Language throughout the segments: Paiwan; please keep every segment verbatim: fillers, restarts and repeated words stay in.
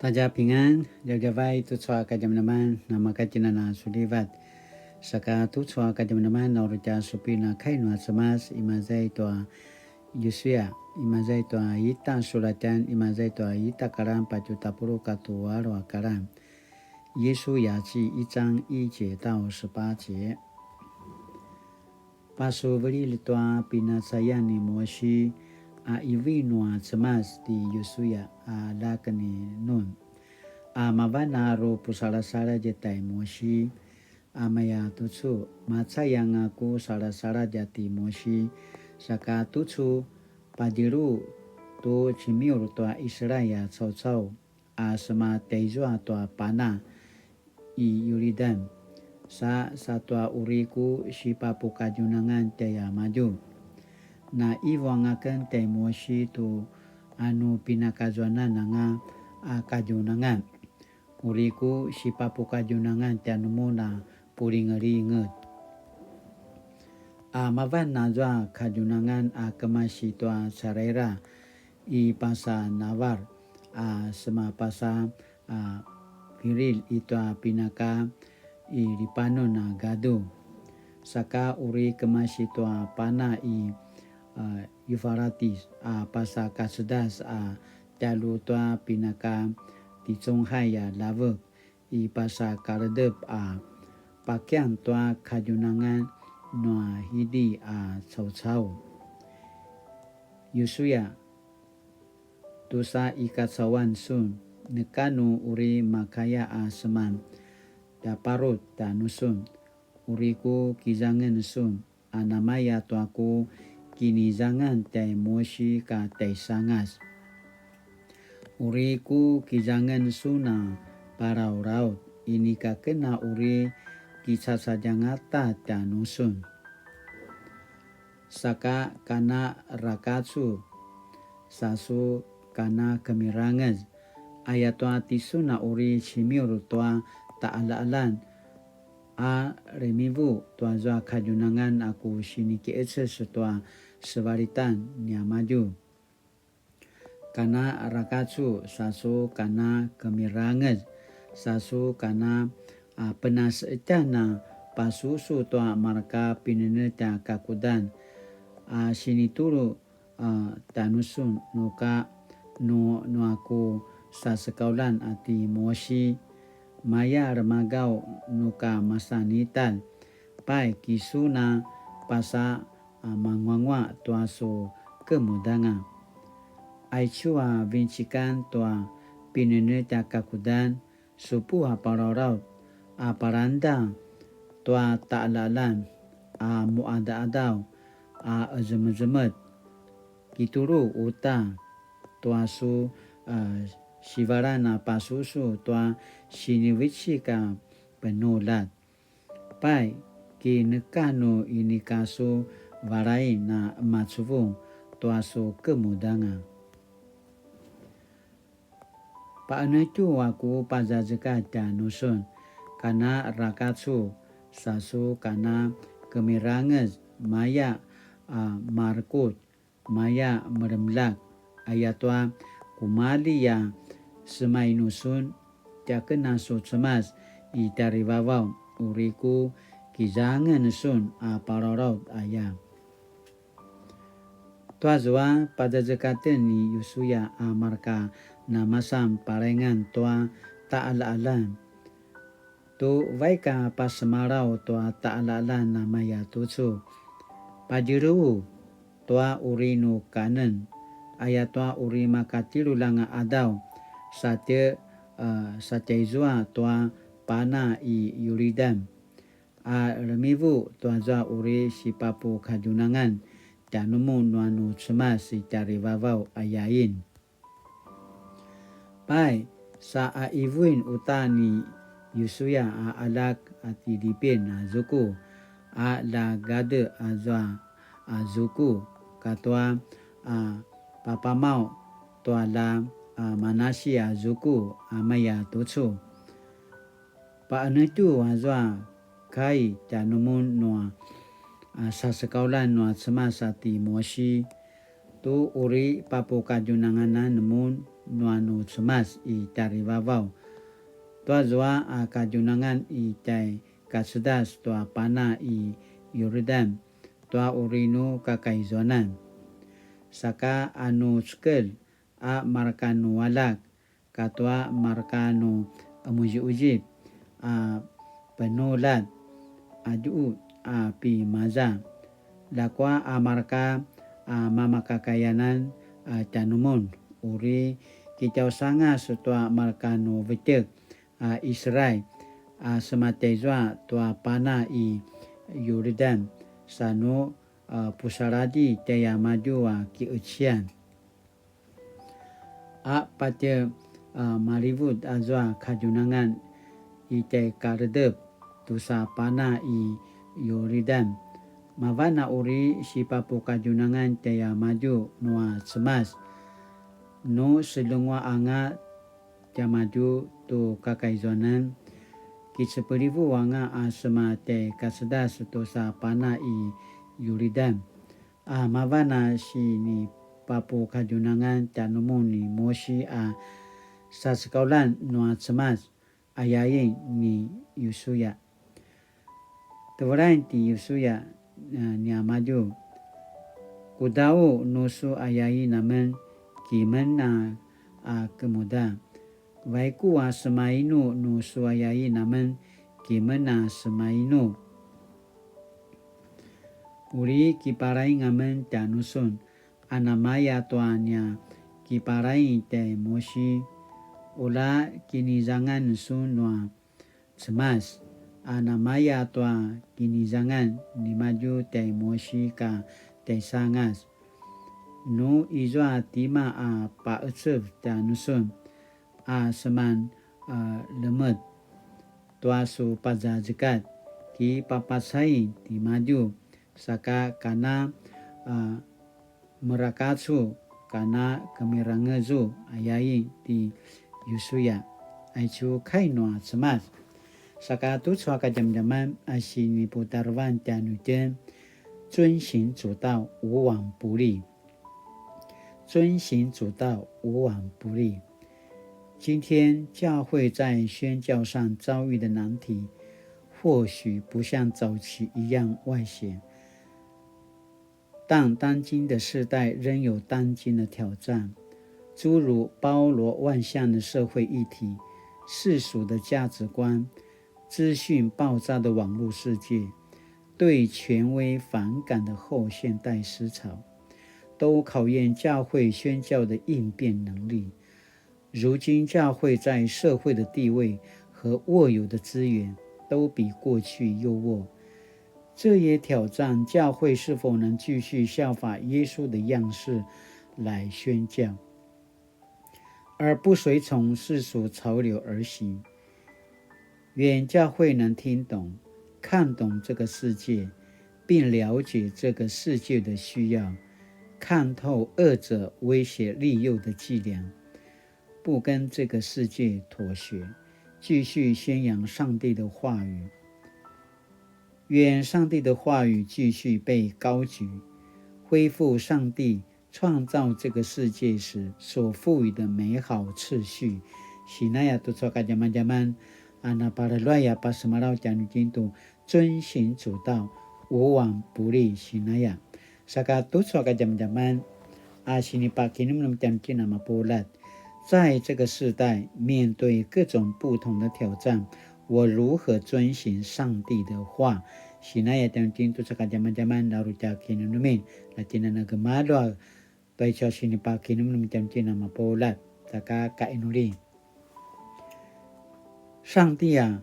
大家平安, djavadjavay tucu a kadjamadjaman, namakatjinana sulivat. Saka tucu a kadjamadjaman, na uri tja supin a kai nua Cemas, imaza i tua Yusuya, imaza i tua ita sulatjan, imaza i tua ita karan, patju tapuluq katua alu a karan. 约书亞記一章一節到十八節。 Pasuvililj tua pinacayan ni Mosi a ivu nua Cemas ti Yusuya a aljak ni Nun. A mavan a ru pusalasaladj tai Mosi, a maya tucu, macay anga ku salasaladj ti Mosi, saka tucu padjelu tu cemiur tua Israil a caucau a sema tjaizua tua pana i Yuridan, sa, sa tua uri ku sipapukadjunangan tjaiamadju. Na ivu anga aken tjai Mosi tu anu pinakazuanan anga a kadjunangan. Uri ku sipapukadjunangan tjanumun a pulingelinget. A mavan azua kadjunangan a kemasi tua caraira i pasa Navar a sema pasa a Pirilj i tua pinaka i Lipanun a gadu. Saka uri kemasi tua pana i, a, Yufaratis a pasa kacedas a tjalju tua pinaka ticunghay a ljavek i pasa kaledep a pakian tua kadjunangan nua Hiti a caucau. Yusuya, tusa i kacauan sun, neka nu uri makaya a seman tjaparut tjanusun, uri ku kizangen sun, a namaya tua ku kinizangan tjai Mosi ka tjaisangas. Uri ku kizangen sun a parauraut, inika ken a uri kicacadjangata tjanusun. Saka kana rakacu, sa su kana kemirangez, ayatua tisun a uri cemiur tua taqaljaqaljan, a remivu tuazua kadjunangan a ku sinikiqeces tua sevalitan niamadju. Kana rakacu, sa su kana kemirangez, sa su kana, a, penaseqetjan a pasusu tua marka pinenetj a kakudan, a sinitulu, a, tjanusun, nuka nu, nua ku sasekauljan a ti Mosi, maya remagaw nuka masanitalj, pai kisun a pasa a manguangua tua su kemudanga. Aicu a vincikan tua pinenetj a kakudan, supu a palalaut, a palangda tua taqaljaqaljan, a muqadaqadaw, a qezemezemetj, kitulu uta tua su, a, sivalan a pasusu tua sinivecik a penuljat. Pai, ki neka nu inika su valain a macuvung tua su kemudanga. Paqenetju a ku pazazekatj tjanusun, kana rakacu, sa su kana kemirangez, maya a marekutj, maya melemlak, ayatua kumalji a semainu sun, tiaken a su Cemas i tjarivavaw, uri ku kizangen sun a palalaut aya. Tuazua pazazekaten ni Yusuya a marka namasan parengan tua taqaljaqaljan. Tu vaik a pasemalaw tua taqaljaqaljan a maya tucu. Padjeru tua uri nu kanen, ayatua uri makatjelulj anga qadaw, satje, a, satjaizua tua pana i Yuridan, a remivu tuazua uri sipapukadjunangan tjanumun nua nu Cemas i tjarivavaw ayain. Pai, sa a ivuin uta ni Yusuya a aljak a ti Lipin a zuku, a lja Gade azua a zuku, katua a papamaw tua lja a Manasi a zuku a maya tucu. Paqenetju azua kai tjanumun nua, a, sasekauljan nua Cemas a ti Mosi, tu uri papukadjunanganan mun, nua nu Cemas i tjarivavaw. Tua zua a kadjunangan i tjai kacedas tua pana i Yurdan, tua uri nu kakaizuanan. Saka a nu cekelj a marka nu aljak, katua marka nu qemuziquzip a penuljat, a djuqu a pimaza. Ljakua a marka a mamakakayanan a tjanumun, uri kitjausangas tua marka nu vetjek a Israil a sematjaizua tua pana i Yurdan, sa nu a pusaladji tjaiamadju a kiqeciyan. A patje a malivut azua kadjunangan i tjaikaledep tusa pana i Yuridan, mavan a uri sipapukadjunangan tjaiamadju nua Cemas. Nu seljenguaq anga tiamadju tu kakaizuanan, kicepelivu anga a sema tjaikacedas tusa pana i Yuridan. A mavan a sinipapukadjunangan tjanumun ni Mosi a sacekaulan nua Cemas, ayain ni Yusuya. Tevelain ti Yusuya, a, niamadju, kudau nu su ayain amen kimen a, a kemuda. Vaiku a semainu nu su ayain amen kimen a semainu. Uri kiparaing amen tjanusun, a namaya tua nia kiparaing tjai Mosi, ula kinizangan sun nua Cemas, a namaya tua kinizangan nimadju tjai Mosi ka tjaisangas. Nu izua tima a paqecev tjanusun, a seman, a, lemed tua su pazazekat, kipapacai timadju, saka kana, a, merakacu, kana kemirangezu, ayain ti Yusuya. Aicu kai nua Cemas. Saka tucu a kadjamadjaman a siniputarevan tjanuitjen, 遵行主道，无往不利。遵行主道，无往不利。今天教会在宣教上遭遇的难题，或许不像早期一样外显，但当今的世代仍有当今的挑战，诸如包罗万象的社会议题、世俗的价值观、资讯爆炸的网络世界、对权威反感的后现代思潮，都考验教会宣教的应变能力。如今教会在社会的地位和握有的资源都比过去优渥，这也挑战教会是否能继续效法耶稣的样式来宣教，而不随从世俗潮流而行。愿教会能听懂、看懂这个世界，并了解这个世界的需要，看透恶者威胁利诱的伎俩，不跟这个世界妥协，继续宣扬上帝的话语。愿上帝的话语继续被高举，恢复上帝创造这个世界时所赋予的美好次序。Sinaya tucu a kadjamadjaman, a napalaluaya pasemalaw tjanuitjen tu 遵行主道，无往不利。Sinaya. Saka tucu a kadjamadjaman, a sinipakinemnem tjanuitjen a mapuljat. 在这个世代，面对各种不同的挑战，我如何遵行上帝的话？Sinaya tjanuitjen tucu a kadjamadjaman, uri tja kinemnemen, la tjinana gemalua, tua icu a sinipakinemnem tjanuitjen a mapuljat, saka kainuli. 上帝啊，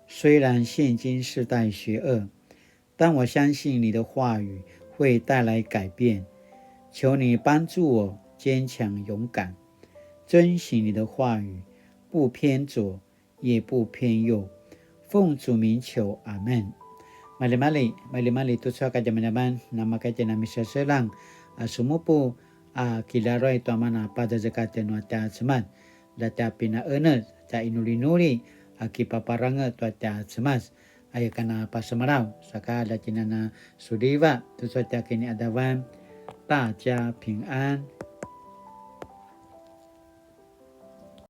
虽然现今世代邪恶，但我相信你的话语会带来改变。求你帮助我坚强勇敢，遵行你的话语，不偏左，也不偏右。奉主名求，阿们。Maljimalji, maljimalji tucu a kadjamadjaman, namakaya itjen a miseselang, a sumupu, a kilaruay tua mana pazazekatjan nua tja Cemas, la tja pinaenel, tja inulinuli, a kipaparangez tua tja Cemas, aya kana pasemalaw, saka la tjinana suliva, tucu a tja kiniadavan, 大家平安.